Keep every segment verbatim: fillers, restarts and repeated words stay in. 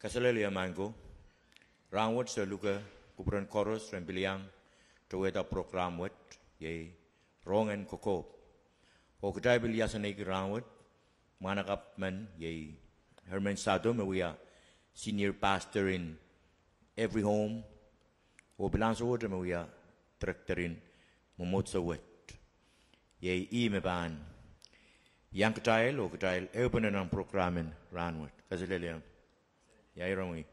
Kaselehlie maing ko. Rahnwet se luke kupwuren koaros ren pil iang towehda prokram wet, iei Rohng en Kokohp. Oh kitail pil iaseniki rahnwet mwahnakapw men, iei Herman Sado, me wia senior pastor in Every Home, oh pil ansowohte me wia director in mwomwohdiso wet. Iei ih me pahn iang kitail oh kitail ehupene nan prokram en rahnwet. Kaselehlie. Ia irongih.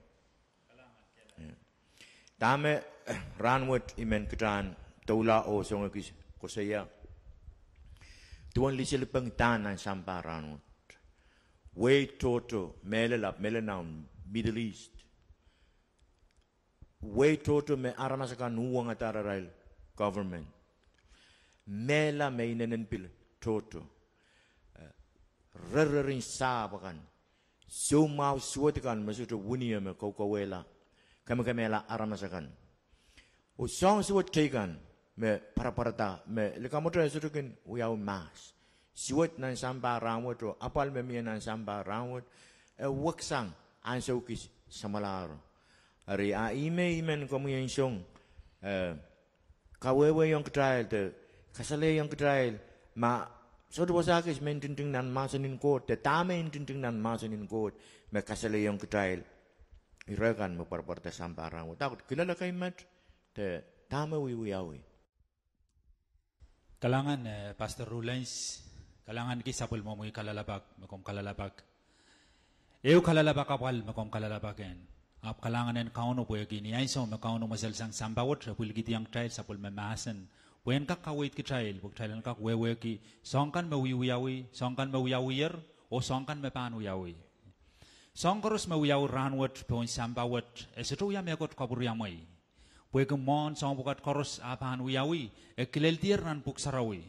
Dahme rahnwet I men kitail en doula oh song ekis koasoia, duwen liselipeng dahn nan sampah rahnwet, wehi tohto mehlel, ahpw mehlel nan Middle East, wehi tohto me aramas akan uhwongada arail government, mehla me inenen pil tohto, rerrerin sahpw akan, soumwahu suwed kan me sohte wini me kaukawehla, kemekemehla aramas akan, oh soahng suwed teikan me parapwarada me likamwete e sohte kin wiawi mahs. Suwed nan sampah rahnwet oh apwal me mie nan sampah rahnwet, e weksang ansou kis samwalahro. Eri a ihme I men komwi en song, eh, kawehwehiong kitail de kasalehiong kitail ma sohte wasa kis me ntingting nan mahsen en Koht, de dahme ntingting nan mahsen en Koht me kasalehiong kitail ire kan me pwarapwarada sampah rahnwet, dahkot kilel ekei met, de dahme wiewiawi. Kalahngan, eh, Pastor Rulens, kalahngan ki sapwellimomwi kalelapak me komw kalelapak. Ehu kalelapak apwal me komw kalelapak en. Ahpw kalahngan en Kauno pwehki ni ansou me Kauno mweselsang sampah wet, e pwilikihdiong kitail sapwellime mahsen pwe en kak kaweid kitail, pwe kitail en kak wehwehki soahng kan me wiewiawi, soahng kan me wiawier, oh soahng kan me pahn wiawi. Soahng koaros me wiawi rahnwet pohn sampah wet, e sohte wia mehkot kapwuriamwei. Pwehki mwohn soahng pwukat koaros a pahn wiawi, e kileldier nan Pwuhk Sarawi.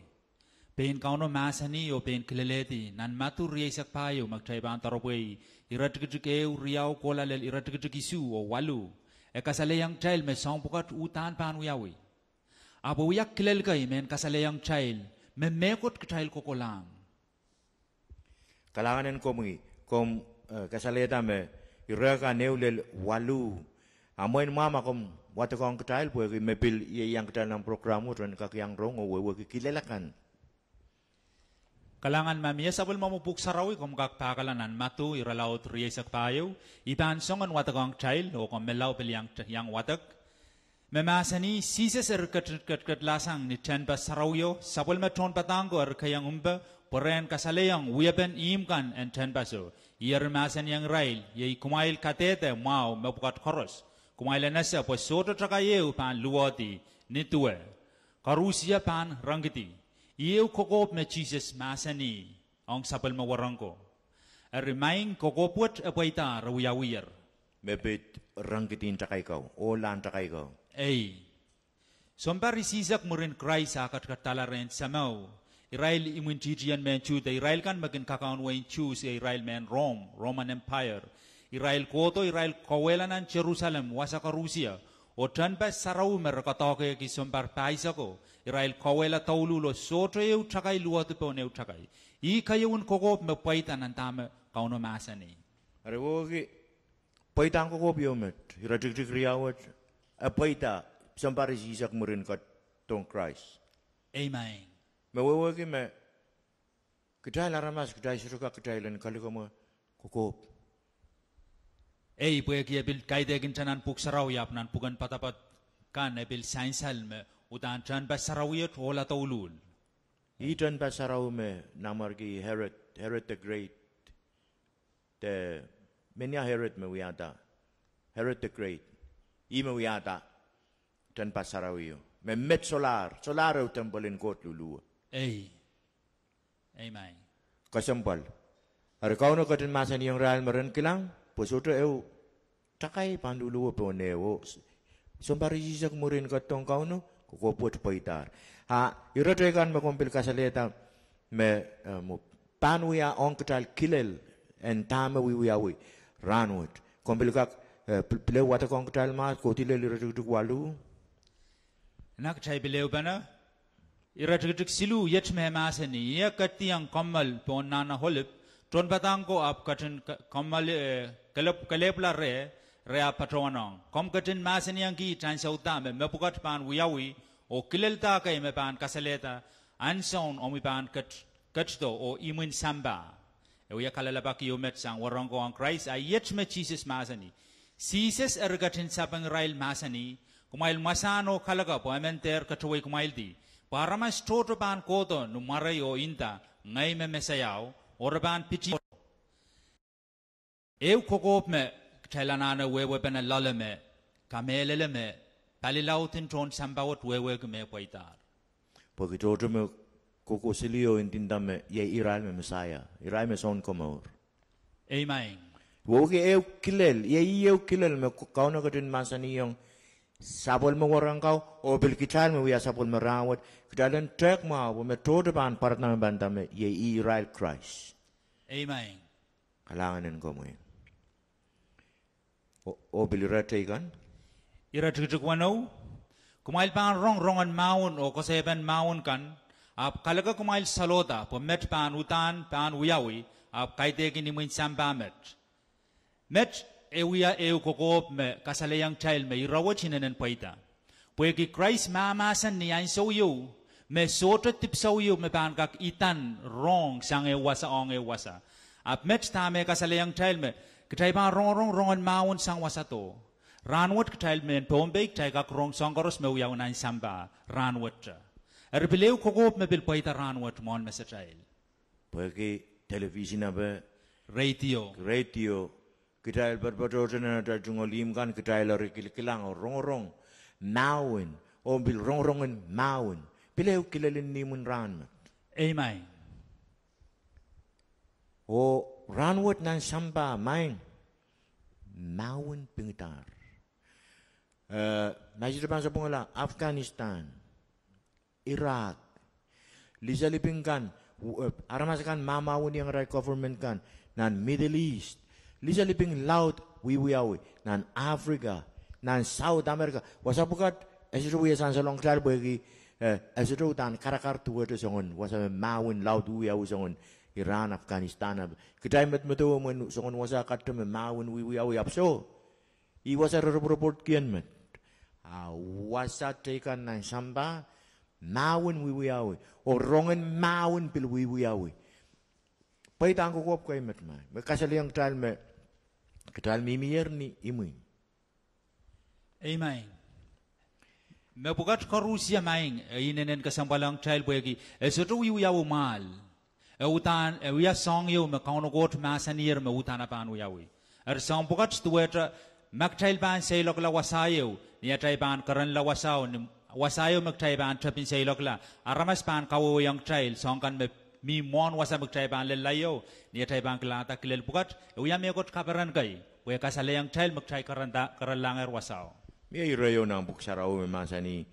Pein Kauno mahsanih oh pein kilelehdi nan Madiu rieisek pahieu me kitail pahn doropwe, iretikitik ehu, riau, kohla lel iretikitik isuh oh waluh, e kasalehiong kitail me soahng pwukat uhdahn pahn wiawi. Ahpw e wia kilel kei me en kasalehiong kitail me mehkot kitail kokolahng. Kalahngan en komwi, komw, eh, kasalehda me ire kan ehu lel waluh, a mwein mwahu ma komw wadekohng kitail pwehki me pil ieiang kitail nan prokram wet ren kak iang rong oh wehwehki kilel akan. Kalahngan ma mie sapwellimomwi Pwuhk Sarawi, komw kak pahkala nan Madiu irelaud rieisek pahieu. I pahn song en wadekohng kitail oh komw menlau pil iang, iang wadek. Me mahsanih, Sises eri ket, ket, ketlahsang ni tehnpas sarawio, sapwellime tohnpadahk ko eri keiong mpe pwe re en kasalehiong wiepen ihmw kan en tehnpaso. Ih eri mahsanihong irail, Iei kumwail kadehde mwahu mepwukat koaros. Kumwail en ese pwe sohte takai ehu pahn luwehdi ni duwe. Koarusie pahn rengkidi. Ih ehu kokohp me Sises mahsanih ong sapwellime wahnpoaron ko. Eri maing, kokohp wet e pweidahr, e wiawiher. Me pid rengkidin takai ko, ohlahn takai ko. Ei. Sounpar isihsek mwurin Krais ah ketiket dahla rehn Sahmo, irail imwintihtien mehn Suhda, irail kan me kin kakaun wehin Suhs, irail mehn Rom, Roman Empire, irail kohdo, irail kauwehla nan Serusalem wasa koarusie, oh tehnpas sarawi me re doadoahngki sounpar pahiseko, irail kauwehla douluhl oh sohte ehu takai luwehdi pohn ehu takai. Ih keieun kokohp me pweida nan dahme Kauno mahsanih. Eri wehwehki pweidahn kokohp ieu met, iretikitik riau wet, e pweida sounpar isihsek mwurin ketidohn Krais. Amen. Me wehwehki me kitail aramas, kitail sohte kak kitail en kalikomwe kokohp. Ei, pwehki e pil kaidehkin nan Pwuhk Sarawi ahpw nan pwuken poadoapoad kan e pil sansal me uhdahn tehnpas sarawi et ohla douluhl. Ih tehnpas sarawi me nanmwarki Herod, Herod the Great. De, menia Herod me wiahda, Herod the Great. Ih me wiahda tehnpas sarawio me met solahr, solahr ehu temple en Koht luluwe. Ei. Amen. Kesempwal. Eri Kauno ketin mahsanihong irail me ren kilang pwe sohte ehu takai pahn luluwe pohn ehu. Sounpar isihsek mwurin ketidohn Kauno, kokohp wet pweidahr. A ire teikan me komw pil kasalehda me, eh, mwo pahn wia ong kitail kilel en dahme wiewiawi rahnwet, komw pil kak, eh, pil, pil wadekohng kitail ma kohdi lel iretikitik waluh. Eri kitail pil ehupene. Iretikitik siluh iet me mahsanih, Ih e ketidiong kommoal pohn nahna Olip, tohnpadahk ko ahpw ketin ke-, kemel-, eh, kelep-, kelehpwla reh, re ahpw patohwanohng. Komw ketin mahsanihong kiht ansou da me mepwukat pahn wiawi, oh kilel da kei me pahn kasalehda ansoun omwi pahn ket-, ketido oh imwin sampah. E wia kalelapak ieu met sang wahnpoaron ong Krais, a iet me Sises mahsanih. Sises eri ketin sapeng irail mahsanih, kumwail mwasahn oh kalaka pwe emen dehr ketewei kumwaildi. Pwe aramas tohto pahn kohdo ni mwarei oh nda, Ngehi me Mesaiao, oh re pahn pitih. Ehu kokohp me kitail anahne wehwehpene loale me, kamehlele me, palilaud en tohn sampah wet wehwehki me pweidahr. Pwehki tohto me kohkohsilio ndinda me iei irail me Mesaia, irail me Sounkomour. Amen. Wehwehki ehu kilel, iei ehu kilel me K-, Kauno ketin mahsanihong sapwellime wahnpoaron ko, oh pil kitail me wia sapwellime rahnwet, kitail en tehk mwahu pwe me tohto pahn pwarada me pahn nda me iei irail Krais. Amen. Kalahngan en komwi. Oh, oh pil ire teikan. Ire tikitik weneu. Kumwail pahn rong rongen mahwen oh koasoiepen mahwen kan, ahpw kaleke kumwail salohda, pwe met pahn uhdahn pahn wiawi, ahpw kaidehkin imwin sampah met. Met e wia ehu kokohp me kasalehiong kitail me ire wet inenen pweida. Pwehki Krais mahmahsen ni ansou ieu, me sohte dipwisou ieu me pahn kak idan rohng sang ehu wasa ong ehu wasa. Ahpw met dahme kasalehiong kitail me, kitail pahn rongorong rongen mahwen sang wasado. Rahnwet kitail mehn Pohnpei kitail kak rong soahng koaros me wiawi nan sampah, rahnwette. Eri pil ehu kokohp me pil pweida rahnwet mwohn mesatail. Pwehki television ape, radio, radio, kitail patopato nan atail tungoal ihmw kan kitail eri kilkilang oh rongorong mahwen, oh pil rongorongen mahwen, pil ehu kilel en imwin rahn met. Amen. Oh rahnwet nan sampah, maing, mahwen pwungidahr. Eh, ma I sohte pahn sapwungala, Afghanistan, Iraq, liseliping kan, w-, eh, aramas akan mahmahweniong arail government kan, nan Middle East, liseliping laud wiewiawi, nan Africa, nan South America, wasa pwukat e sohte wia sansalong kitail pwehki, eh, e sohte uhdahn karakar duwehte soangen wasa me mahwen laud wiewiawi soangen Iran, Afghanistan, ahpw kitail medemedewe mwein soangen wasa ketido me mahwen wiewiawi ahpw soh. Ih wasa re report, reportki en met. A wasa teikan nan sampah, mahwen wiewiawi, oh rongen mahwen pil wiewiawi. Pweidahng kokohp kei met, maing, me kasalehiong kitail me, kitail mihmier ni imwi. Amen. Mepwukat koaros, maing, e inenen kesempwal ong kitail pwehki e sohte wiewiawi mwahl. E uhdahn, e wia soahng ieu me Kauno Koht mahsanier me uhdahn e pahn wiawi. Eri soahng pwukat duwehte, ma kitail pahn seiloakla wasa ieu, ni atail pahn kerenla wasao, ni wasa ieu me kitail pahn tepin seiloakla, aramas pahn kawehwehiong kitail soahng kan me mi mwohn wasa me kitail pahn lella ieu, ni atail pahn kilangada kilel pwukat, e wia mehkot kaperen kei, pwe e kasalehiong kitail me kitail kerenda, kerelahngehr wasao. Mie ire ieu nan Pwuhk Sarawi me mahsanih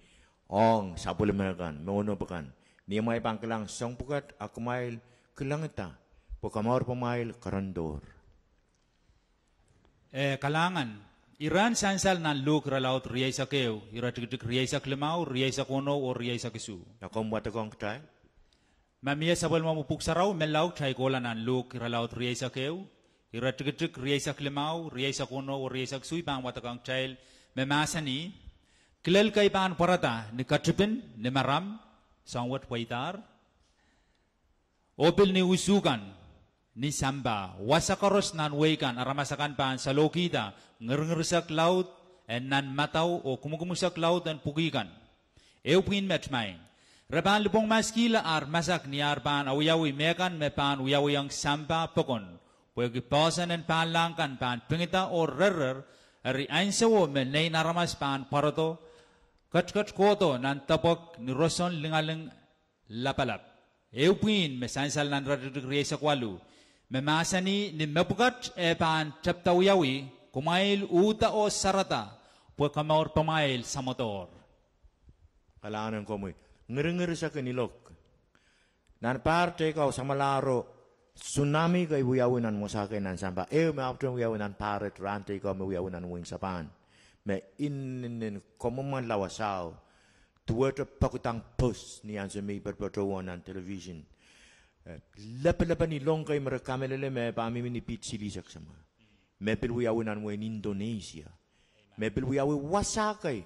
ong sapwellime kan, me onop akan, ni amwail pahn kilang soahng pwukat a kumwail kilangada, pwe komourpamwail kerendohr. Eh, kalahngan, iren sansal nan Luk irelaud rieisek ehu, ire tikitik rieisek limau, rieisek onop, oh rieisek isuh. Ia komw wadekohng kitail? Ma mie sapwellimomwi Pwuhk Sarawi, menlau kitail kohla nan Luk irelaud rieisek ehu, ire tikitik rieisek limau, rieisek onop, oh rieisek isuh, I pahn wadekohng kitail, me mahsanih, kilel kei pahn pwarada ni ketipin, ni maram, soahng wet pweidahr, oh pil ni usu kan, ni sampah, wasa koaros nan wehi kan aramas akan pahn salohkihda ngiringir sek laud en nan madau oh kumwukumwusek laud en pwuki kan. Ehu pwihn met, maing, re pahn lipwongmaskihla ar masak ni ar pahn awiawi mehkan me pahn wiawiong sampah pokon, pwehki poahsoan en pahnlahng kan pahn pingida oh rerrer, eri ansowo me Nein Aramas pahn pwarodo, ketiket kohdo nan depwek ni roson lingaling lapalap. Ehu pwihn me sansal nan ire tikitik rieisek waluh, me mahsanih ni mepwukat e pahn tepda wiawi, kumwail uhda oh sarada, pwe komourpamwail samwodohr. Kalahngan en komwi, ngiringir sek en ilok. Nan pahr teiko samwalahro, tsunami kei wiawi nan wasa kei nan sampah. Ehu me ahpwtehn wiawi nan pahr et rahn teiko me wiawi nan wehin Sapan. Me inenen kamwomwala wasao. Duwehte pokudang post ni ansou me I patopato nan television. eh, lepelepen ilong kei me re kamehlele me pahn mihmi ni piht silihsek samwa. Me pil wiawi nan wehin Indonesia. Me pil wiawi wasa kei.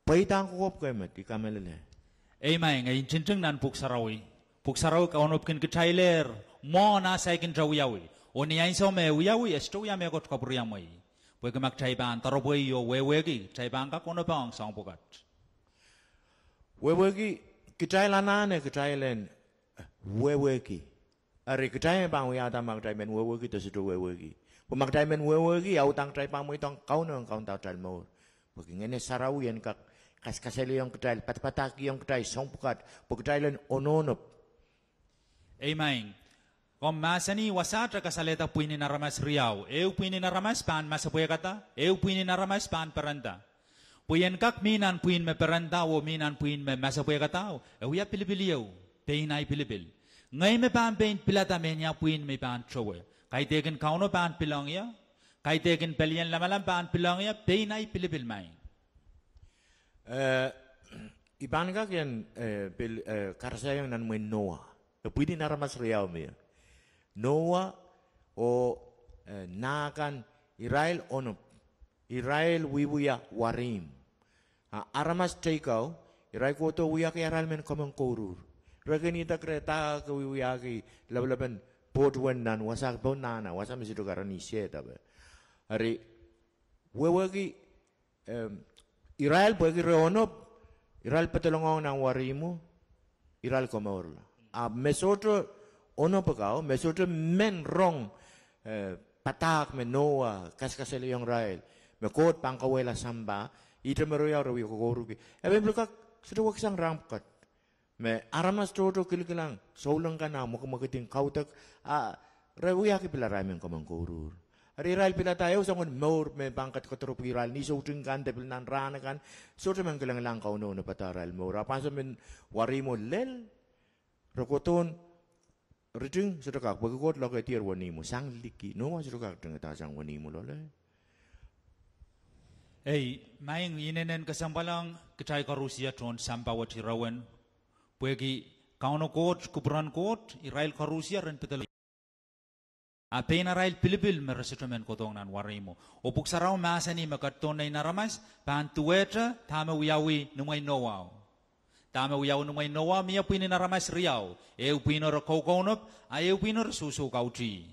Pweidahng kokohp kei met, I kamehlele. Ei maing, e ntingting nan Pwuhk Sarawi. Pwuhk Sarawi kaunopkin kitailehr mwohn ah saikinte wiawi. Oh ni ansou me wiawi, e sohte wia mehkot kapwuriamwei. Pwehki ma kitail pahn doropwe oh wehwehki, kitail pahn kak onopong soahng pwukat. Wehwehki, kitail anahne kitail en wehwehki. Eri kitail pahn wiahda ma kitail men wehwehki de sohte wehwehki. Pwe ma kitail men wehwehki, a uhdahn kitail pahn mweidohng Kauno en kaunda atail mour. Pwehki Ngehn Sarawi en kak kaskasalehiong kitail, padapadahkihong kitail soahng pwukat, pwe kitail en onohnop. Ei maing, komw mahsanih wasaht e kasalehda pwihn en aramas riau. Ehu pwihn en aramas pahn masepwehkada, ehu pwihn en aramas pahn perenda. Pwe I en kak mih nan pwihn me perenda oh mih nan pwihn me masepwehkada, e wia pilipil ieu, pein ahi pilipil. Ngehi me pahn pein pilada mehnia pwihn me I pahn towe. Kaidehkin Kauno pahn pilong ie, kaidehkin pelien lamalam pahn pilong ie, pein ahi pilipil maing. Eh, I pahn kak ien, eh, pil, eh, karasahiong nan mwehin Noa. E pwihn en aramas riau mie. Noa oh, eh, nah kan, irail onop. Irail wiewia warihmw. A aramas teikau, irail kohdo wiahki arail mehn komeng kouruhr. Re kin idek re dahkei wiewiahki lapalapen pwoht wen nan wasa pohn nahna, wasa me sohte karanih sehda pwe. Eri, wehwehki, em, irail pwehki re onop, irail pedolongohng nan warihmwo, irail komourla. A me sohte onop kau, me sohte men rong, eh, padahk me Noa kaskasalehiong irail, me Koht pahn kauwehla sampah, ihte me riau re wie kokouruhrki. E pil kak sohte weksang rahn pwukat. Me aramas tohto kilkilang, souleng kan a mwekimwekid en kaudok, a re wiahki pil arail mehn komeng kouruhr. Eri irail pilada ehu soangen mour me pahn kak doropwe irail ni soutik kan de pil nan rahn akan, sohte men kilenglahng Kauno en padahk arail mour. A pahn soh men warihmwo lel, re kohdohn riting, sohte kak, pwehki Koht lokehdier wenihmwo, sang liki, Noa sohte kak tingada sang wenihmwo loale. Ei, maing, inenen kesempwal ong kitail koarusie tohn sampah wet irawen, pwehki Kauno Koht, kupwuren Koht, irail koarusie ren pedolong. A pein arail pilipil me re sohte men kohdohng nan warihmwo. Oh Pwuhk Sarawi mahsanih me ketidohn nein aramas pahn duwehte dahme wiawi ni mwehin Noao. Dahme wiawi ni mwehin Noao, mie pwihn en aramas riau, ehu pwihno re koukounop, a ehu pwihno re sohsohkauti.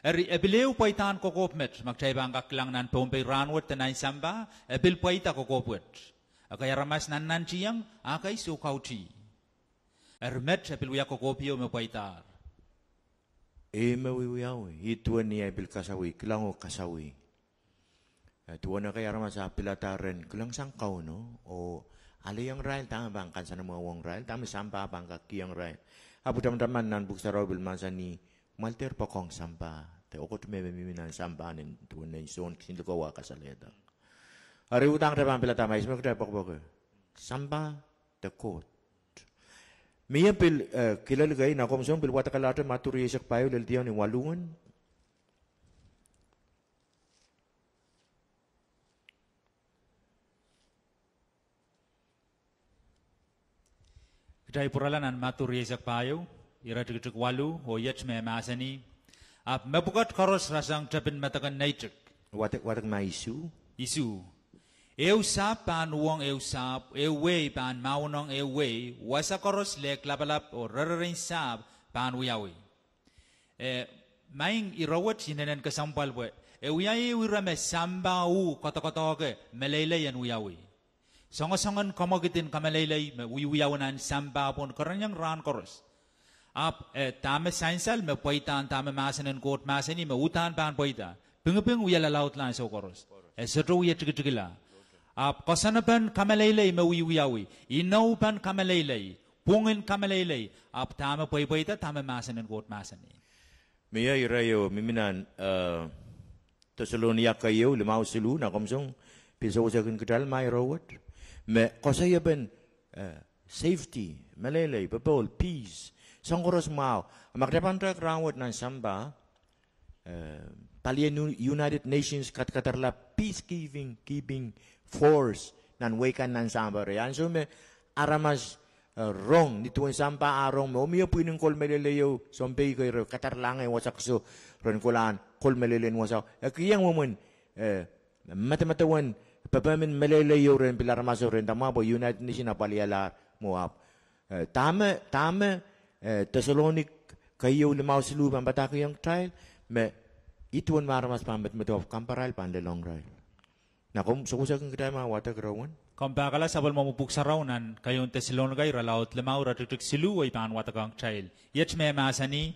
Eri e pil ehu pweidahn kokohp met, ma kitail pahn kak kilang nan Pohnpei rahnwet de nan sampah, e pil pweida kokohp wet. Ekei aramas nannantihong, a ekei sohkauti. Eri met e pil wia kokohp ieu me pweidahr. Ih me wiewiawi, ih duwen ni ahi pil kasawih, kilang oh kasawih. Eh, duwen ekei aramas ahpw pilada ren kilengsang Kauno, oh alehiong irail dahme pahn kansenamwehwong irail, dahme sampah pahn kak kihong irail. Ahpw tamataman nan Pwuhk Sarawi pil mahsanih, kumwail dehr poakohng sampah, de okot me me mihmi nan sampah nin duwen nein Sohn kisin likou a kasalehda. Eri uhdahn kitail pahn pilada ma ihs me kitail poakepoake. Sampah de Koht. Mie pil, eh, kilel kei, na komw song pil wadekalahte Madiu rieisek pahieu lel diong ni waluhwen. Kitail pwurala nan Madiu rieisek pahieu, iretikitik waluh, oh iet me mahsanih: Ahpw mepwukat koaros rasehng tepin medeken neitik. Wadek, wadek ma isuh. Isuh. Ehu sahpw pahn uhwong ehu sahpw, ehu wehi pahn mahwenong ehu wehi, wasa koaros lehk lapalap oh rererein sahpw pahn wiawi. Eh, maing, ire wet inenen kesempwal pwe e wia ehu ire me sampah uh koadokoadoahke meleilei en wiawi. Songosong en kamwekid en kameleilei me wiewiawi nan sampah pwon kerenieng rahn koaros. Ahpw, eh, dahme sansal me pweidahn dahme mahsen en Koht mahsanih me uhdahn pahn pweida. Pingiping wia lalaudla ansou koaros. E sohte wie tikitikla. Ahpw koasoanepen kameleilei me wiewiawi. Inoupen kameleilei. Pwungin kameleilei. Ahpw dahme pweipweida dahme mahsen en Koht mahsanih. Mie ire ieu mihmi nan, eh, Tesalonika keieu, limau siluh, na komw song pil sewesehkin kitail ma ire wet. Me koasoiepen, eh, safety, meleilei, popohl, peace. Soang koaros mwahu. Ma kitail pahn tehk rahn wet nan sampah, eh, palien U-, United Nations kadkadarala peacekeeping, keeping force nan wehi kan nan sampah. Eri ansou me aramas eh, rong, nin duwen sampah ah rong me oh mie pwihn en kol meleilei ieu, sounpei kei re kadaralahng wasa kiso, ren kolahn kol meleilei en wasao. E kihong mwomwen, eh, medemedewe en pepehm en meleilei ieu rehn pil aramaso rehn dahme pwe United Nation apwalialahr mwo ahpw, eh, dahme, dahme, eh, Deselonik keieu limau siluh pahn padahkihong kitail, me ih duwen me aramas pahn medemedewe ahpw kamparail pahn lelohng irail. Na komw sewese kin kitail ma wadek ire wen. Komw pahkala sapwellimomwi pwuhk sarawi nan keieun Deselonika irelaud limau iretikitik siluh, oh I pahn wadekohng kitail. Iet me mahsanih: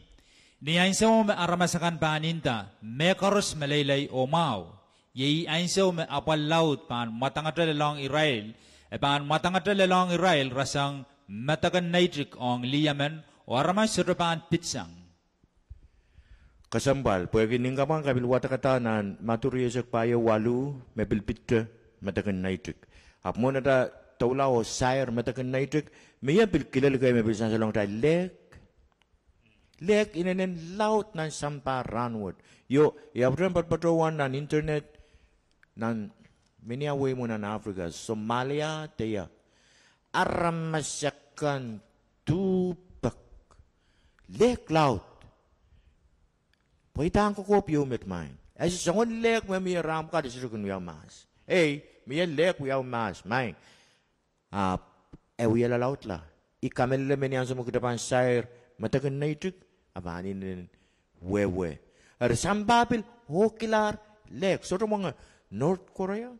Ni ansou me aramas akan pahn nda, mehkoaros meleilei oh mwahu, iei ansou me apwal laud pahn mwadangete lelohng irail, e pahn mwadangete lelohng irail rasehng medeken neitik ong lih emen, oh aramas sohte pahn pitsang. Kesempwal, pwehki nin kapwang ke pil wadekada nan Madiu rieisek pahieu waluh, me pil pid medeken neitik. Ahpw mwohn atail doula oh sair medeken neitik, mie pil kilel kei me pil sansalong kitail, lehk. Lehk inenen laud nan sampah rahnwet. Io, I ahpwtehn potopotohwan nan internet, nan menia wehi mwo nan Africa, Somalia, dehr aramas akan duhpek. Lehk laud. Pweidahn kokohp ieu met, maing. E soangen lehk me mie rahn pwukat e sohte kin wiawi mahs. Ei, mie lehk wiawi mahs, maing. Ahpw e wia lalaudla. I kamehlele me ni ansou me kitail pahn sair medeken neitik, e pahn inenen wehwe. Eri sampah pil ohkilahr lehk, sohte mwenge. North Korea,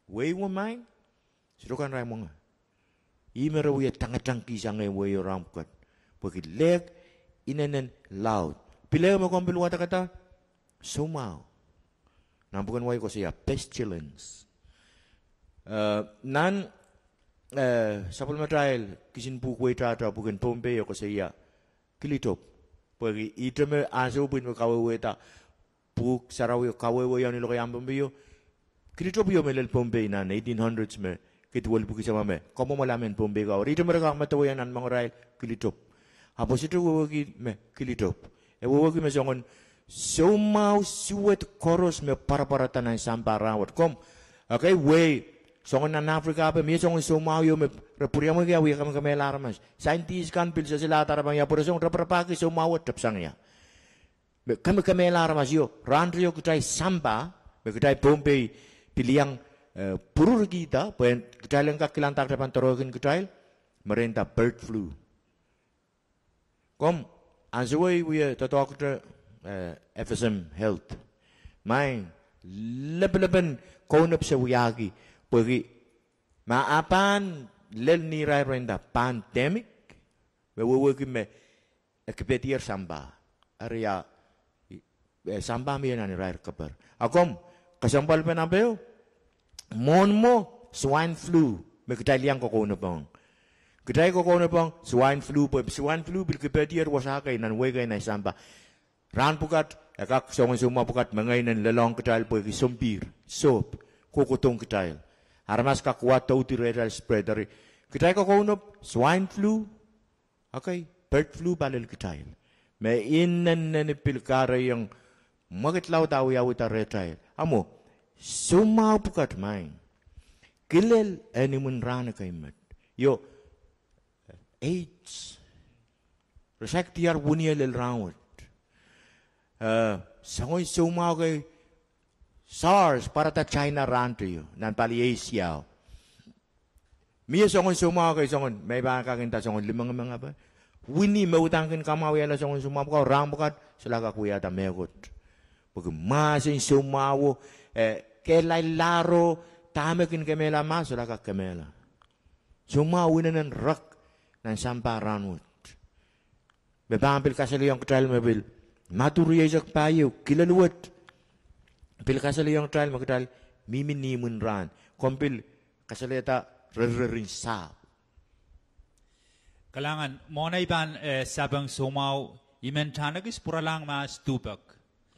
wehi wet, maing, sohte kanarail mwenge. Ih me re wie tangatangki sang wehi o rahn pwukat, pwehki lehk inenen laud. Pil ehu me komw pil wadekada, soumwahu. Nan pwuken wai koasoia pestilence. Eh, nan, eh, sapwellimatail kisin pwuhk weitahta, pwuken Pohnpei, e koasoia kilitop. Pwehki ihte me ansou pwihn me kawehwehda pwuhk sarawi o kawehwe iang ni lokaiahn Pohnpei o, kilitop ieu me lel Pohnpei nan eighteen hundreds me kid welipwiki samwa me kamwomwala mehn Pohnpei ko, eri ihte me re kak medewe iang nan moangarail, kilitop. Ahpw e sohte wehwehki me kilitop. E wehwehki me soangen soumwahu suwed koaros me pwarapwarada nan sampah rahnwet. Komw, okay, wehi, soangen nan Africa ape mie soangen soumwahu ieu me re pwuriamweiki ah wie kamekemehla aramas. Scientists kan pil sehselahda re pahn ia pwe re song, re pwarapwarki soumwahu wet tepsang ia. Me kamekemehla aramas io, rahn teio kitail sampah, me kitail Pohnpei pil iang, eh, pwururkihda, pwe kitail en kak kilangada kitail pahn doarehkin kitail, me re nda bird flu. Komw, ansou wet I wie doadoahkte, eh, FSM Health, maing, lepelepen kaunop se wiahki, pwehki ma e pahn lel ni irair re nda pandemic, me wehwehki me e kipedier sampah. Eri a, eh, sampah mie nan irair keper. A komw, kesempwalpen ape, mwohn mwo, swine flu, me kitail iang kokounopong. Kitail kokounopong swine flu pwe swine flu pil kipedier wasa kei nan wehi kei nan sampah. Rahn pwukat e kak soangen soumwahu pwukat me ngehi nen lelohng kitail pwehki sompihr, sohp, kohkohdohng kitail. Aramas kak wa doudi rehtail spread, eri kitail kokounop swine flu, okay, bird flu pahn lel kitail. Me inenen pil kahrehiong mwekid laud awiawihda rehtail. A mwo, soumwahu pwukat, maing, kilel en imwin rahn ekei met. Io, AIDS. Re saik diar wini lel rahnwet. Eh, soangen soumwahu kei, SARS pwarada China rahn teio, nan pali Asia o. Mie soangen soumwahu kei, soangen me pahn kak nda soangen limengimeng ape. Wini me udahn kin kamwahwihala soangen soumwahu pwukat, rahn pwukat solahr kak wiahda mehkot. Pwehki mahsen soumwahuo, eh, kehlailahro, dahme kin kemehla mahs solahr kak kemehla. Soumwahu inenen rek nan sampah rahnwet. Me pahn pil kasalehiong kitail me pil, Madiu rieisek pahieu, kilel wet, pil kasalehiong kitail me kitail mihmi ni imwin rahn. Komw pil kasalehda rerirerin sahpw. Kalahngan, mwohn ei pahn, eh, sapeng soumwahu, I men tahnekis pwuralahng mahs duhpek.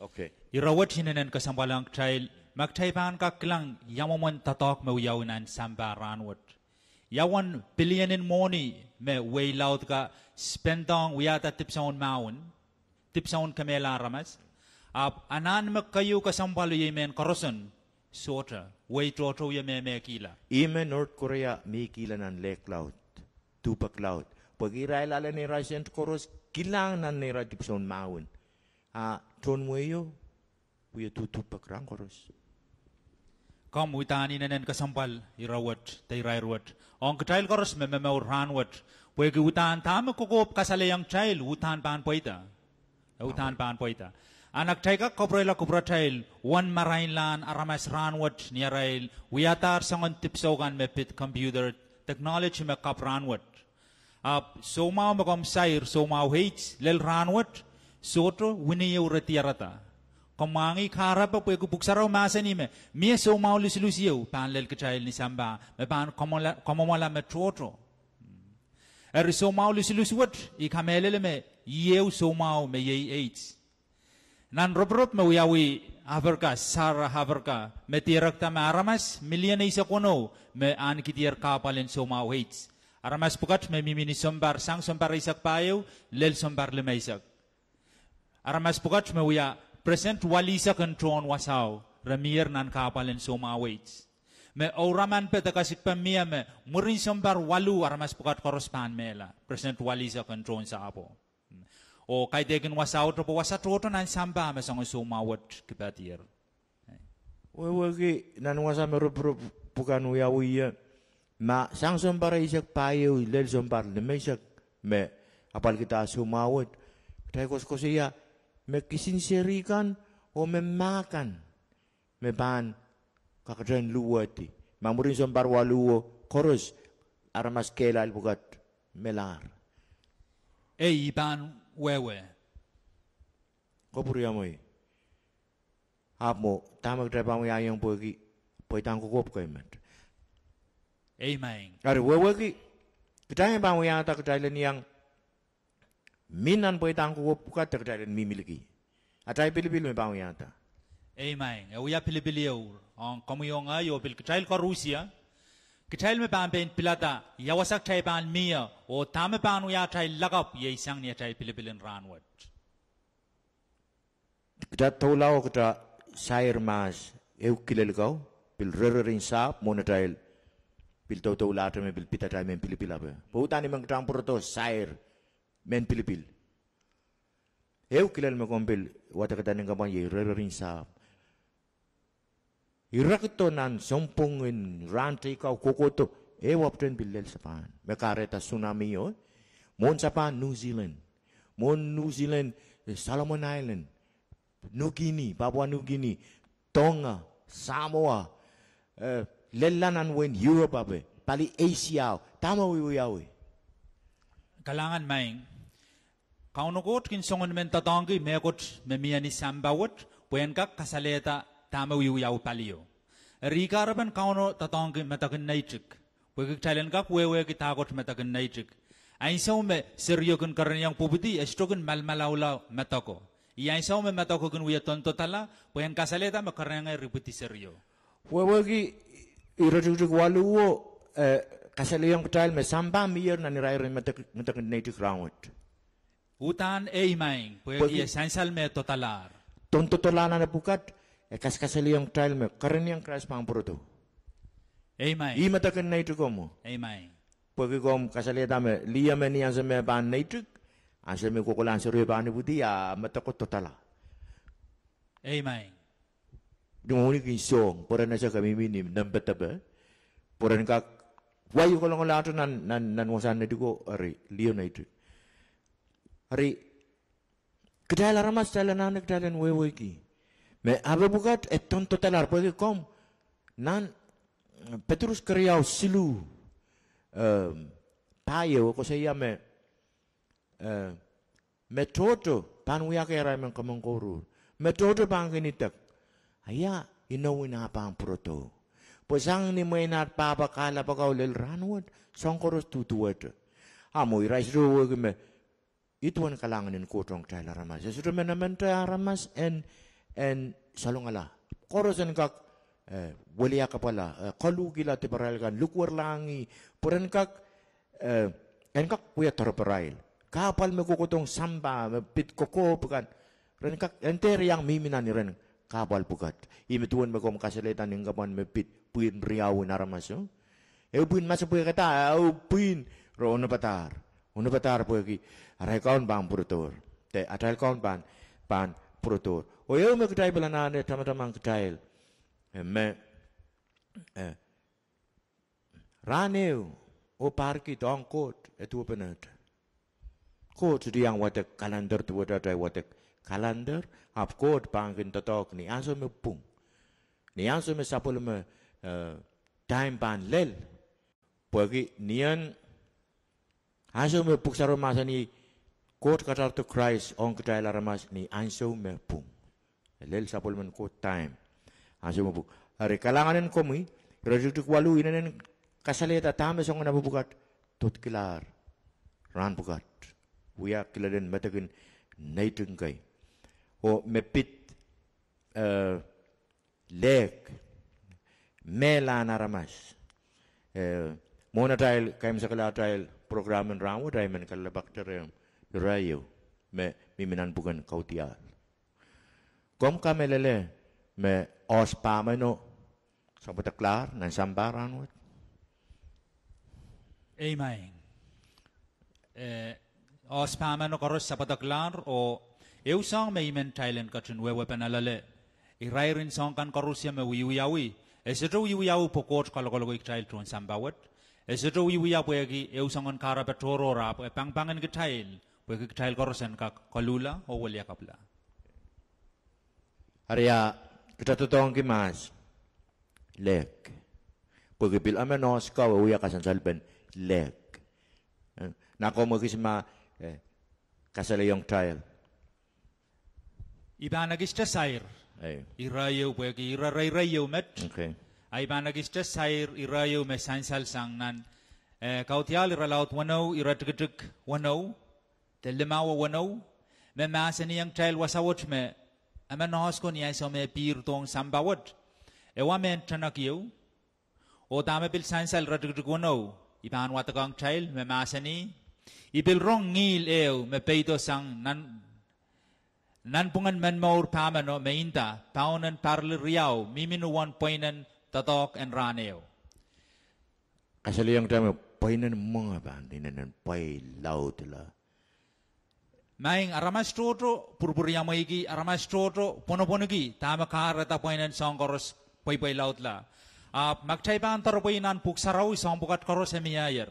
Okay. Ire wet inenen kesempwal ong kitail, ma kitail pahn kak kilang ia mwomwen doadoahk me wiawi nan sampah rahnwet. Ia uwen billion en mwohni me wehi laud ka spendong wiahda dipwisoun mahwen, dipwisoun kemehla aramas. Ahpw anahn me keieu kesempwal iei mehn koaroson sohte, wehi tohto wie mehmehkihla. Ih me North Korea mihkihla nan lehk laud. duhpek laud. Pwehki irail ale neira sent koaros kilang nan neira dipwisoun mahwen. A tohn wehio, wie duhduhpek rahn koaros. Komw uhdahn inenen kesempwal ire wet de irair wet ong kitail koaros me momour rahn wet, pwehki uhdahn dahme kokohp kasalehiong kitail uhdahn pahn pweida. E uhdahn pahn pweida. A kitail kak kapwurehla kupwuratail uwen marainlahn aramas rahn wet ni arail wiadahr soangen dipwisou kan me pid computer technology me kapw rahn wet. Ahpw soumwahu me komw sair, soumwahu AIDS, lel rahn wet, sohte wini ehu re diarada. Komw mwahngih kahrepe pwehki pwuhk sarawi mahsanih me mie soumwahu lusulus ieu pahn lel kitail ni sampah me pahn kamwomwala me tohto. Eri soumwahu lusulus wet I kamehlele me iei ehu soumwahu me iei AIDS. Nan ropirop me wiawi Africa, Sahara Africa, me dierekda me aramas milion eisek weneu me ahnikidier kahpwal en soumwahu AIDS. Aramas pwukat me mihmi ni sounpar, sang sounpar eisek pahieu, lel sounpar limeisek. Aramas pwukat me wia percent walihsek en tohn wasao re mier nan kahpwal en soumwahu AIDS. Me ouramanpe de kasikpe mie me mwurin sounpar waluh aramas pwukat koaros pahn mehla, percent walihsek en tohn sahpwo. Oh kaidehkin wasaohte pwe wasa tohto nan sampah me soangen soumwahu wet kipadier. Wehwehki nan wasa me ropirop pwukan wiawi ie, ma sang sounpar eisek pahieu lel sounpar limeisek me apwalkihda soumwahu wet, kitail koasokoasoia me kisin seri kan oh me mah kan me pahn kakete en luwehdi. Ma mwurin sounpar waluh koaros aramas kehlail pwukat melahr. Ei, I pahn wehwe. Kopwuriamwei. Ahpw mwo, dahme kitail pahn wiahiong pwehki pweidahn kokohp kei met? Ei, maing. Eri wehwehki, kitail pahn wiahda kitail en iang mi nan pweidahn kokohp pwukat de kitail en mihmi liki. Atail pilipil me pahn wiahda. Ei, maing. E wia pilipil ieu ong komwi oh ngehi oh pil kitail koarusie. Kitail me pahn pein pilada ia wasa kitail pahn mie oh dahme pahn wia atail lakapw iei sang ni atail pilipil en rahn wet. Kitail doula oh kitail sair mahs ehu kilel kau, pil rerrerin sahpw mwohn atail pil doudoulahte me pil pid atail mehn pilipil ape. Pwe uhdahn I men kitail pwurodo sair mehn pilipil. Ehu kilel me komw pil wadekada nin kapwan iei rerrerin sahpw. Ire ketido nan sounpwong en rahn teikau kohkohdo, ehu apwtehn pil lel Sapahn me kahrehda tsunami o, mwohn Sapahn New Zealand, mwohn New Zealand, eh, Solomon Island, New Guinea, Papua New Guinea, Tonga, Samoa, eh, lella nan wehin Europe ape, pali Asia o, dahme wiewiawi? Kalahngan maing. Kauno Koht kin song en men doadoahngki mehkot me mie ni sampah wet pwe en kak kasalehda dahme wiewiawi palio. Eri kahrepen Kauno doadoahngki medekin neitik pwehki kitail en kak wehwehki dahkot medekin neitik. Ansou me serio kin kereniong pwupwidi, e sohte kin malmalaula medeko. Ih ansou me medeko kin wie dondodala pwe en kasalehda me kereniong ipwidi serio. Wehwehki ire tikitik waluh o, eh, kasalehiong kitail me sampah mier nan irair en medek-, medekin neitik rahnwet. Uhdahn ei maing, pwehki e sansal me dondodalahr. Dondodalahr nan pwukat, e kaskasalehiong kitail me kereniong Krais pahn pwurodo. Ei maing. Ih medekin neitik o mwo. Ei maing. Pwehki komw kasalehda me lih emen ih ansou me pahn neitik, ansou me kokolahn serio pahn ipwidi, a medeko dondodala. Ei maing. Ni mwomwen kin song, pwe ren ese ke mihmi ni nempedepe, pwe ren kak wai kolongolahte nan, nan, nan wasahn neitiko, eri lih o neitik. Eri kitail aramas kitail anahne kitail en wehwehki me ape pwukat e dondodalahr pwehki komw nan, eh, Petrus keriau siluh, eh, pahieu e koasoia me, eh, me tohto pahn wiahki arail men kamangkouruhr. Me tohto pahn kin idek. Ia, inou en ah pahn pwurodo. Pwe sang ni mwein aht pahpa kahlap akau lel rahnwet, soahng koaros duduwehte. A mwo irail sohte wehwehki me ih duwen kalahngan en Koht ong kitail aramas. E sohte men emente aramas en, en salongala. Koaros en kak, eh, weliakapwala, eh, koluhkihla diparail kan, likwerlahng ih, pwe ren kak, eh, en kak wia doareparail. Kahpwal me kohkohdohng sampah, me pid kokohp kan, ren kak, en dehr iang mihmi nan iren kahpwal pwukat. Ih me duwen me komw kasalehda nin kapwan me pid pwihn riau en aramas o. Ehu pwihn masepwehkada, ehu pwihn re onopadahr, onopadahr pwehki arail kaun pahn pwurodohr, de atail kaun pahn, pahn pwurodohr. Oh ehu me kitail pil anahne tamataman kitail, me, eh, rahn ehu oh pahr kid ong Koht e duwepenehte. Koht sohte iang wadek calendar duwehte atail wadek calendar, ahpw Koht pahn kin doadoahk ni ansou me pwung, ni ansou me sapwellime, eh, time pahn lel. Pwehki ni en ansou me Pwuhk Sarawi mahsanih, Koht kadarodo Krais ong kitail aramas ni ansou me pwung. E lel sapwellimen Koht time ansou me pwung. Eri kalahngan en komwi, iretikitik waluh inenen kasalehda dahme soangen api pwukat dotkilahr rahn pwukat, wia kilelen medekin neitik kei, oh me pid, eh, lehk, mehlahn aramas. Eh, mwohn atail kaimwisekala atail program en rahnwet, I men kalelapak rehmw ire ieu me mihmi nan pwuken Kaudiahl. Komw kamehlele me oahs pahmeno sapwadaklahr nan sampah rahnwet? Amen. Eh, oahs pahmeno koaros sapwadaklahr, oh ehu soahng me I men kitail en ketin wehwehpene loale, irair en soahng kan koaros me wiewiawi, e sohte wiewiawi pwe Koht kalokolokoi kitail tohn sampah wet. E sohte wiewia pwehki ehu soangen kahrepe tohrohr, ahpw e pangpang en kitail pwehki kitail koaros en kak koluhla oh weliakapwala. Eri a, kita doadoahngki mahs lehk, pwehki pil emen oahs kau e wia kasansalpen lehk. Eh, na komw ekis ma, eh, kasalehiong kitail? I pahn ekiste sair ire ieu pwehki ire reirei ieu met. A I pahn ekiste sair ire ieu me sansal sang nan, eh, Kaudiahl irelaud weneu, iretikitik weneu de limau oh weneu, me mahsanihong kitail wasa wet me emen oahs ko ni ansou me e pihrdohng sampah wet, e wa mehn tenek ieu. Oh dahme pil sansal iretikitik weneu, I pahn wadekohng kitail me mahsanih, I pil rong ngihl ehu me peido sang nan, nanpwungen men mour pahmeno me nda paun en parli riau mihmi ni uwen pweinen doadoahk en rahn ehu. Kasalehiong kitail me pweinen mwenge pahn inenen pweilaudla. Maing, aramas tohto pwurpwuriamweiki, aramas tohto pwonopwoniki dahme kahrehda pweinen soahng koaros pweipweilaudla. Ahpw ma kitail pahn doropwe nan Pwuhk Sarawi, soahng pwukat koaros e mieier.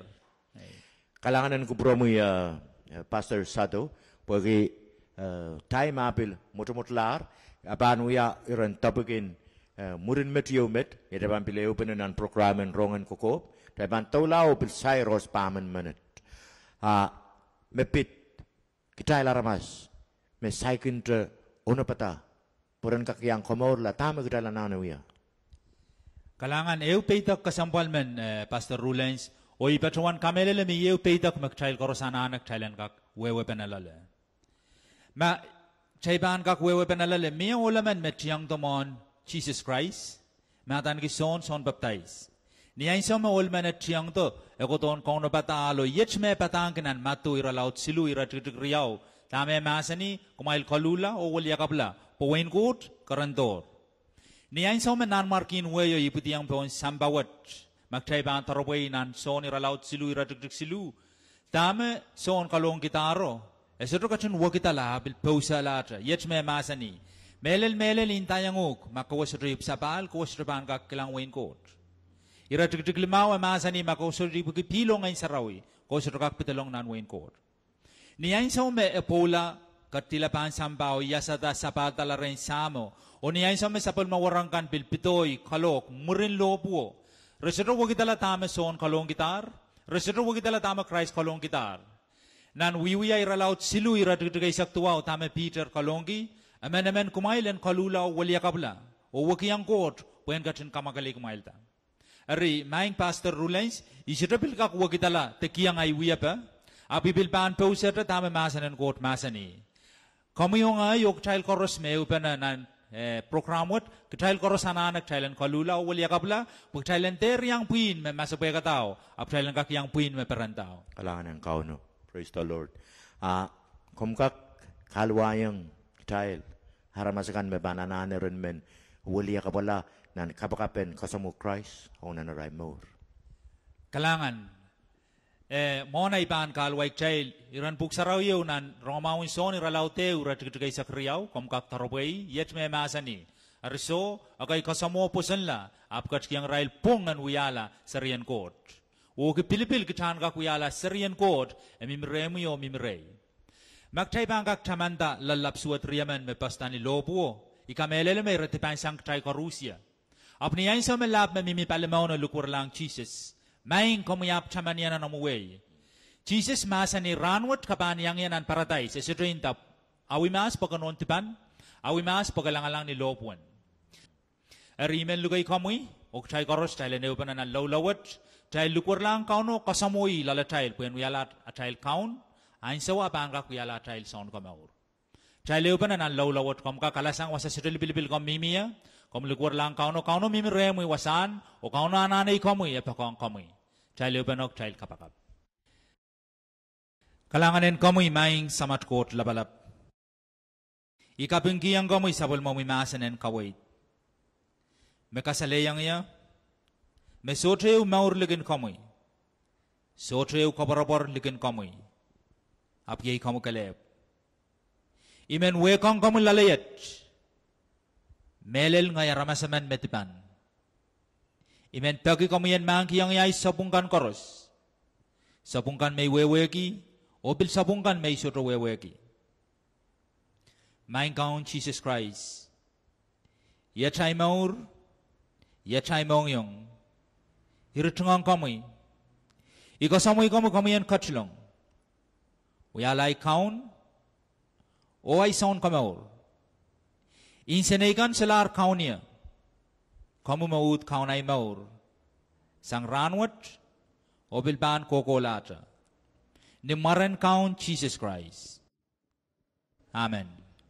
Kalahngan en kupwuromwi, eh, Pastor Sado, pwehki, eh, time a pil mwotomwotlahr, a pahn wia iren topic en, eh, mwurin met ieu met, ni atail pahn pil ehupene nan program en rongen kokohp, atail pahn doula oh pil sair oahs pahmen menet. A, me pid kitail aramas me saikinte onopada pwe ren kak iang komourla, dahme kitail anahne wia? Kalahngan, ehu peidek kesempwal men, eh, Pastor Rulens, oh I patohwan kamehlele me ehu peidek me kitail koaros anahne kitail en kak wehwehpene loale. Ma kitail pahn kak wehwehpene loale, mie ohl emen me tiongdo mwohn Sises Krais, me adaneki Sohn, Sohn Papdais. Ni ansou me ohl emen e tiongdo, e kohdohn kaunopada ahlo iet me padahngki nan Madiu irelaud siluh iretikitik riau, dahme e mahsanih, kumwail koluhla oh weliakapwala, pwe wehin Koht kerendohr. Ni ansou me Nanmwarki en Wehio ipwidiong pohn sampah wet, ma kitail pahn doropwe nan Sohn irelaud siluh iretikitik siluh, dahme Sohn kalohngkidahro? E sohte ketin wekidala, a pil pousehlahte, iet me mahsanih, mehlel, mehlel, I ndaiong uhk, ma kowe sohte ipwisapahl, kowe sohte pahn kak kilang wehin Koht. Iretikitik limau e mahsanih, ma kowe sohte ipwiki pihl oh Ngehn Sarawi, kowe sohte kak pedolong nan wehin Koht. Ni ansou me e pwoula, ketidihla pahn sampah oh iasada sapahlda rehn Sahmo, oh ni ansou me sapwellime wahnpoaron kan pil pedohi kalohk mwurin lohpwuo, re sohte wekidala dahme Sohn kalohngkidahr, re sohte wekidala dahme Krais kalohngkidahr. Nan Wiewia irelaud siluh iretikitik eisek duwau, dahme Piter kalohngki, emen emen kumwail en koluhla oh weliakapwala, oh wekiong Koht pwe en ketin kamwakelei kumwailda. Eri, maing Pastor Rulens, I sohte pil kak wekidala de kihong ahi wiepe, ahpw I pil pahn pousehte dahme mahsen en Koht mahsanih. Komwi oh ngehi oh kitail koaros me ehupene nan, eh, program wet, kitail koaros anahne kitail en koluhla oh weliakapwala, pwe kitail en dehr iang pwihn me masepwehkadao, ahpw kitail en kak iang pwihn me perendao. Kalahngan en Kauno. Praise the Lord. A, komw kak kahluwahiong kitail aramas akan me pahn anahne ren men weliakapwala nan kapakapen kasamwo Krais ong nan arail mour? Kalahngan. Eh, mwohn ei pahn kahluwa kitail iren Pwuhk Sarawi ehu nan Rongamwahu en Sohn irelaud ehu iretikitik eisek riau, komw kak doropwe ih, iet me mahsanih: Eri soh, ekei kasamwo pwosonla, ahpw ketikihong irail pwung en wiahla serien Koht. Wehwehki pilipil kitail en kak wiahla serien Koht, e mihmi rehmwi oh mihmi rehi. Ma kitail pahn kak tamanda loallap suwed riemen me posadahng ni lohpwuo, I kamehlele me ire dipan sang kitail koaros ie. Ahpw ni ansou me lahp me mihmi palimaun oh likwerlahng Sises, Maing, komwi ahpw taman ie nan omw wehi. Sises mahsanih, Rahnwet ke pahn iang ie nan paradais, e sohte inda awi mahs pwe ke nohn dipan, awi mahs pwe ke langalang ni lohpwuwen. Eri I men luke komwi, oh kitail koaros, kitail en ehupene nan loulou wet, kitail likwerlahng Kauno, kasamwo ih loalatail pwehn wiahla atail kaun, ansou ah pahn kak wiahla atail Sounkomour. Kitail ehupene nan loulou wet, komw kak alasang wasa sohte lipilipil komw mihmi ie, komw likwerlahng Kauno, Kauno mihmi rehmwi wasahn, oh Kauno anahne komwi, e poakohng komwi. Kitail ehupene oh kitail kapakap. Kalahngan en komwi, Maing Samat Koht Lapalap. I kapingkihong komwi sapwellimomwi mahsen en kaweid me kasalehiong ie me sohte ehu mour likin komwi, sohte ehu koapworopwor likin komwi, ahpw iei komwi kelehpw. I men wehkohng komwi loale iet, mehlel ngehi aramas emen me dipan. I men peki komwi en mahkikihong ie ahi sapwung kan koaros, sapwung kan me I wehwehki, oh pil sapwung kan me I sohte wehwehki. Maing Kaun Sises Krais, iet ahi mour, iet ahi mohngiong, I ritingohng komwi. I koasoamwei komwi, komwi en ketilong wiahla ahi kaun oh ahi Sounkomour. Nsenei kan solahr kaun ie, komwi me uhd kaun ahi mour, sang rahnwet oh pil pahn kohkohlahte. Ni mwaren Kaun Sises Krais, amen.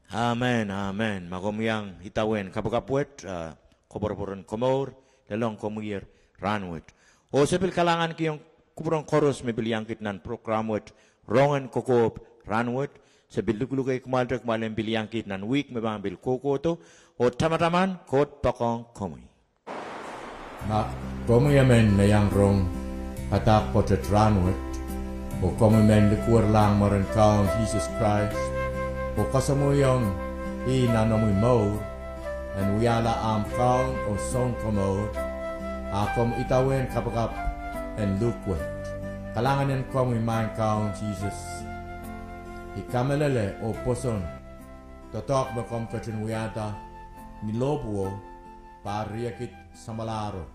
Amen, amen. Ma komw iang idawehn kapakap wet, ah, koapworopwor en komour lelohng komwier rahnwet. Oh se pil kalahnganki kupwuren koaros me pil iang kiht nan prokram wet, Rongen Kokohp rahnwet. Se pil lukelukei kumwail, kumwail en pil iang kiht nan wihk me pahn pil kohkohdo, oh tamataman Koht poakohng komwi. Ma komwi emen me iang rong padahk pwoatet rahnwet, oh komwi men likwerlahng mwaren Kaun Sises Krais, oh koasoamweiong ih nan omwi mour en wiahla ahmw Kaun oh Sounkomour, a komw idawehn kapakap en luhk wet. Kalahngan en komwi, Maing Kaun Sises. I kamehlele oh pwoson doadoahk me komw ketin wiahda ni lohpwuo, pahr riekid samwalahro.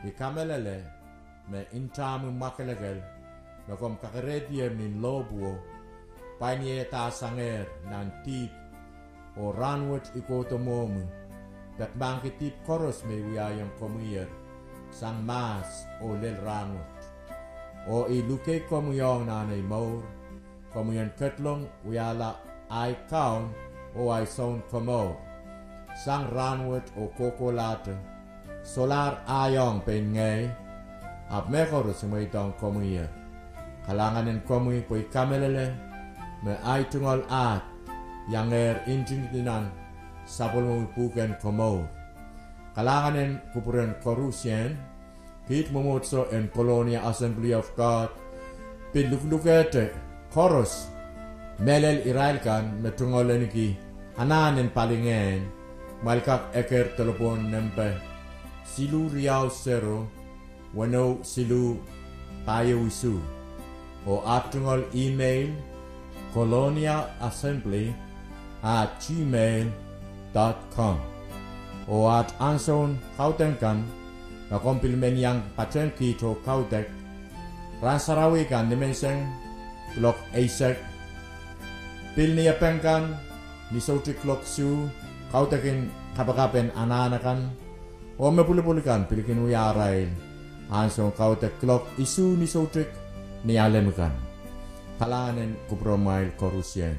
I kamehlele me ntahmwi mwakelekel me komw kakerehdier ni lohpwuo, pwain ie dahsangehr nan dihp. Oh rahnwet I kohdo mwohmwi, peki mahkki dihp koaros me I wiahiong komwier sang mahs oh lel rahnwet. Oh I luke komwi ong nan ei mour, komwi en ketilong wiahla ahi Kaun oh ahi Sounkomour sang rahnwet oh kohkohlahte. Solahr ahiong pein ngehi, ahpw mehkoaros I mweidohng komwier. Kalahngan en komwi pwe I kamehlele me ahi tungoal ahd iangehr ntingdi nan sapwellimomwi pwuhken komour. Kalahngan en kupwuren koarusie. Kiht mwomwohdiso en Colonia Assembly of God pil lukelukehte koaros, mehlel irail kan me tungoal ahneki anahn en palingehn, kumwail kak eker delepwohn nempe siluh riau sero, weneu siluh, pahieu isuh. Oh aht tungoal email, colonia assembly at gmail dot com. Oh aht ansoun kaudok kan, ma komw pil men iang patehng kiht oh kaudok, rahn sarawi kan nimenseng kuloak eisek, pil ni epeng kan ni soutik kuloak isuh, kaudokin kapakap en anahn akan, oh me pwulopwul kan pil kin wia arail ansoun kaudok kuloak isuh ni soutik ni alem kan. Kalahngan en kupwuromwail koarusie.